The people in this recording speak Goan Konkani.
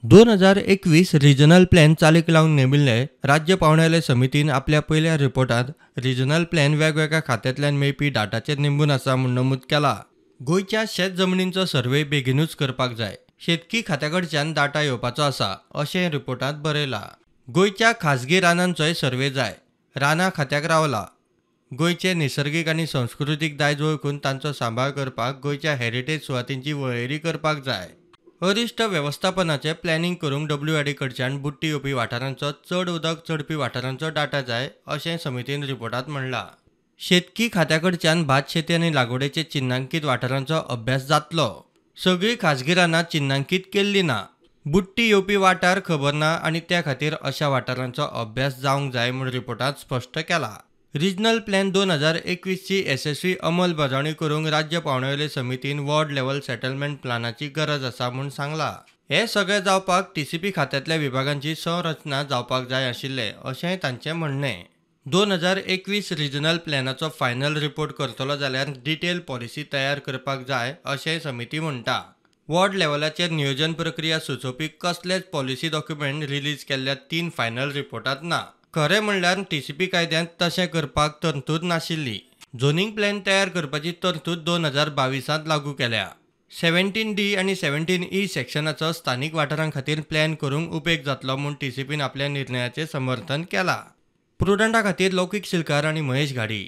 2021 रिजनल प्लॅन चालीक लावंक नेमिल्ले राज्य पांवड्यावेले समितीन आपल्या पयल्या रिपोर्टांत रिजनल प्लॅन वेगवेगळ्या खात्यांतल्यान मेळपी डाटाचेर निंबून आसा म्हूण नमूद केला. गोंयच्या शेत जमनींचो सर्वे बेगिनूच करपाक जाय. शेतकी खात्या कडच्यान डाटा येवपाचो आसा अशें रिपोर्टांत बरयलां. गोंयच्या खाजगी रानांचोय सर्वे जाय. रानां खात्याक रावला. गोंयचे निसर्गीक आनी संस्कृतीक दायज वळखून तांचो सांबाळ करपाक गोंयच्या हेरिटेज सुवातींची वळेरी करपाक जाय. अरिश्ट वेवस्थापनाचें प्लॅनिंग करूंक डब्ल्यूआरडी कडच्यान बुडटी येवपी वाठारांचो चड उदक चडपी वाठारांचो डाटा जाय अशें समितीन रिपोर्टांत म्हणलां. शेतकी खात्या कडच्यान भात शेती आनी लागवडेचे चिन्नांकीत वाठारांचो अभ्यास जातलो. सगळीं खाजगी रानां चिन्नांकीत केल्लीं ना. बुडटी येवपी वाठार खबर ना आनी त्या खातीर अशा वाठारांचो अभ्यास जावंक जाय म्हूण रिपोर्टांत स्पश्ट केला. रिजनल प्लॅन 2021ची येसस्वी अंमलबजावणी करूंक राज्य पांवड्यावेले समितीन वॉर्ड लेव्हल सेटलमेंट प्लानाची गरज आसा म्हूण सांगलां. हें सगळें जावपाक टीसीपी खात्यांतल्या विभागांची संरचना जावपाक जाय आशिल्लें अशेंय तांचें म्हणणें. 2021 रिजनल प्लॅनाचो फायनल रिपोर्ट करतलो जाल्यार डिटेल पॉलिसी तयार करपाक जाय अशेंय समिती म्हणटा. वॉर्ड लेव्हलाचेर नियोजन प्रक्रिया सुचोवपी कसलेच पॉलिसी डॉक्युमेंट रिलीज केल्ल्या 3 फायनल रिपोर्टांत ना. खरें म्हणल्यार टीसीपी कायद्यांत तशें करपाक तरतूद नाशिल्ली. झोनिंग प्लॅन तयार करपाची तरतूद 2022 लागू केल्या. 17D आनी 17E सेक्शनाचो स्थानीक वाठारां खातीर प्लॅन करूंक उपेग जातलो म्हूण टीसीपीन आपल्या निर्णयाचें समर्थन केलां. प्रुडंटा खातीर लौकीक शिलकार आनी महेश घाडी.